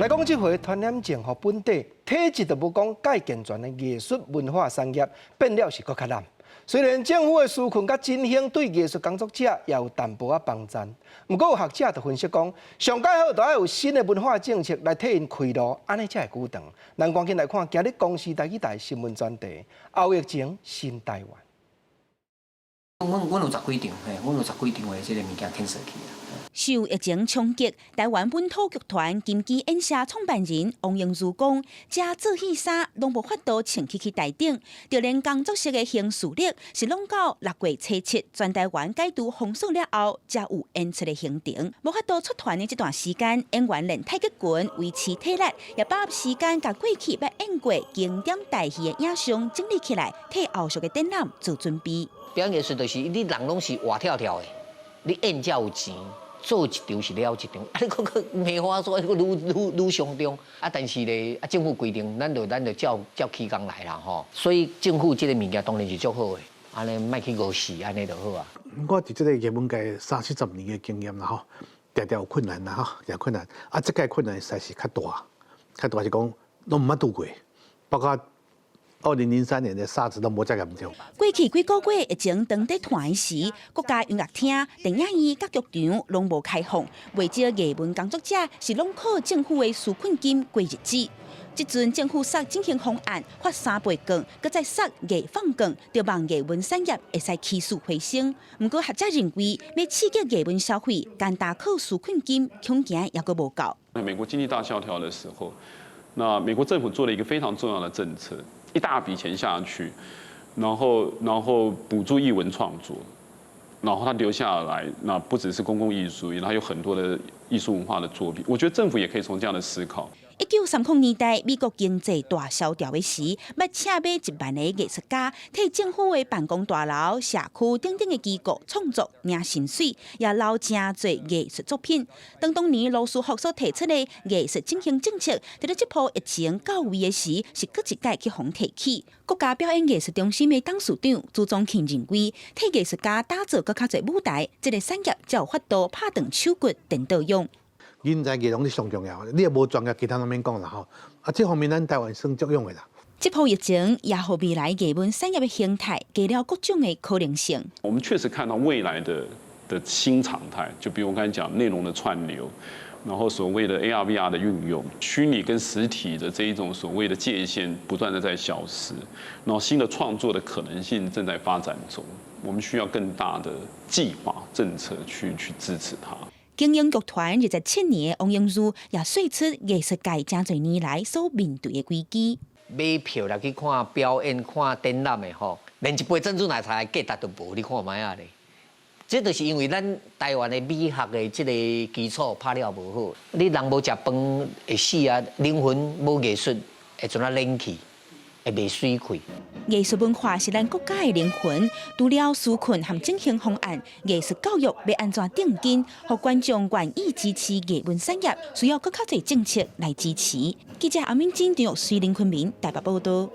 來講這回傳染症，予本地體質就無講蓋健全的藝術文化產業變了是閣較難。雖然政府的紓困佮振興對藝術工作者也有淡薄仔幫贊，毋過有學者就分析講，上蓋好著愛有新的文化政策來替𪜶開路，按呢才會久長。咱趕緊來看今日公視台語台新聞專題，後疫情新台灣。阮有十幾場，嘿，阮有十幾場的這个物件 cancel 去啊。受疫情衝擊，台灣本土劇團金枝演社創辦人王英如講，遮做戲衫攏無法度穿去去台頂，就連工作室的行事曆是攏到6月初7全台灣解除封鎖了後，才有演出的行程。無法度出團的這段時間，演員練太極拳維持體力，也把握時間共過去捌演過經典大戲的影像整理起來，替後續的展覽做準備。表演藝術就是你人攏是活跳跳的，你演才有錢。做一場是了一場，啊！你閣閣梅花說，閣愈愈愈傷重啊！但是咧，啊，政府規定，咱就照照起工來啦吼。所以政府這个物件當然是足好的，按呢莫去餓死，按呢就好啊。我佇這个藝文界三四十年的經驗啦吼，定定有困難啦吼，定困難。啊，這屆困難實在是較大，較大是講攏毋捌拄過，包括2003年的沙士都無遮嚴重。過去幾個月疫情當佇湠時，國家音樂廳、電影院佮劇場攏無開放，袂少藝文工作者是攏靠政府的紓困金過日子。這陣政府殺振興方案發三倍券，閣再殺藝放券，就望藝文產業會使起死回生。毋過學者認為，欲刺激藝文消費，單單靠紓困金恐驚猶閣無夠。美國經濟大蕭條的時候，那美國政府做了一個非常重要的政策。一大筆錢下去，然後補助藝文創作，然後他留下來，那不只是公共藝術，然後有很多的藝術文化的作品。我覺得政府也可以從這樣的思考。1930年代，美國經濟大蕭條的時，欲請買1萬个藝術家，替政府的辦公大樓、社區等等的機構創作領薪水，也留誠濟藝術作品。當當年羅斯福所提出的藝術振興政策，佇咧這波疫情到位的時，是閣一擺去予提起。國家表演藝術中心的董事長朱宗慶認為，替藝術家打造閣較濟舞台，這个產業才有法度拍斷手骨顛倒勇。人才藝攏是上重要，你若無專業，其他攏免講啦吼。啊，這方面咱台灣算足勇的啦。這波疫情也予未來藝文產業的形態加了各種的可能性。我們確實看到未來的新常態，就比如我剛才講內容的串流，然後所謂的 AR、VR 的運用，虛擬跟實體的這一種所謂的界限不斷的在消失，然後新的創作的可能性正在發展中，我們需要更大的計劃政策去支持它。經營劇團27年的王英如也說出藝術界誠濟年來所面對的危機。買票來去看表演、看展覽的吼，連一杯珍珠奶茶的價值都無，你看覓仔咧？這就是因為咱台灣的美學的這个基礎拍了無好，你人無食飯會死啊，靈魂無藝術會怎啊冷去？會袂媠氣。藝術文化是咱國家的靈魂。除了紓困和振興方案，藝術教育欲按怎定根，予觀眾願意支持藝文產業，需要閣較濟政策來支持。記者阿敏金、張玉水、林坤明台北報道。